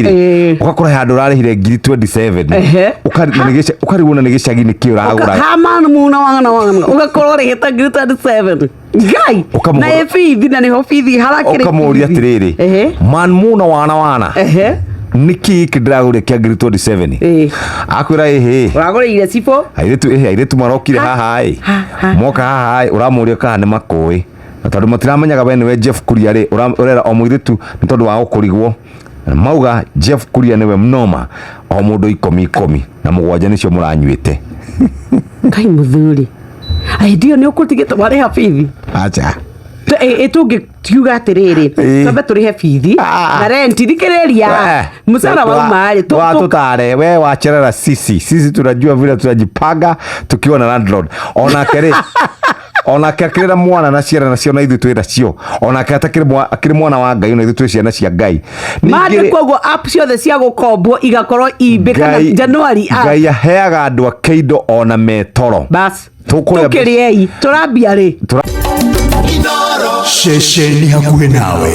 ngari rĩ, ũgakora handũ ũrarĩhire ngiri 27. Na ũkarigwo na nĩ gĩcagi nĩkĩ ũragũra. Hamanu muna wangana wangana, ũgakorwo ũrĩhĩte ngiri 27, Ngai. Na ĩ bithi, na nĩho bithi harakĩrĩ. Ũkamũria bithi. atĩrĩrĩ, man muna wana wana, nĩkĩ gĩkĩ ndĩragũrire kĩa ngiri 27? Akwĩra ĩhĩ. Ũragũrĩire cibũ. Airĩtu ĩhĩ, airĩtu marokire haha ĩ. Ha, ha. Moka haha ĩ, ũramũria kana nĩ makũĩ, na tondũ matiramenyaga we nĩwe Jeff Kuria rĩ, ũrera o mũirĩtu nĩ tondũ wa gũkũrigwo mauga Jeff Kuria nĩwe mnoma, o mũndũ ikũmi ikũmi na mũgwanja nĩcio mũranyuĩte. Kai mũthuri, hĩndĩ ĩyo nĩ ũkũtigĩte warĩha bithi? Acha. Tũngĩkiuga atĩrĩrĩ, twambe tũrĩhe bithi na renti, thikĩrĩria, mũcara wauma rĩ, Watutare we wacherera, sisi sisi tunajua vile tunajipanga tukiwa na landlord. Onake rĩ, onake akĩrĩ na mwana na ciana nacio, na ithuĩ twĩ nacio. Onake atakĩrĩ akĩrĩ mwana wa Ngai, na ithuĩ twĩ ciana cia Ngai. Ningĩ Mandĩ koguo app ciothe cia gũkombwo igakorwo imbĩ kana Januari app. Ngai aheaga andũ ake indo ona metoro. Bas. Tũkũrĩa. Tũkĩrĩei, tũrambia rĩ? Ceceni hakuhĩ nawe.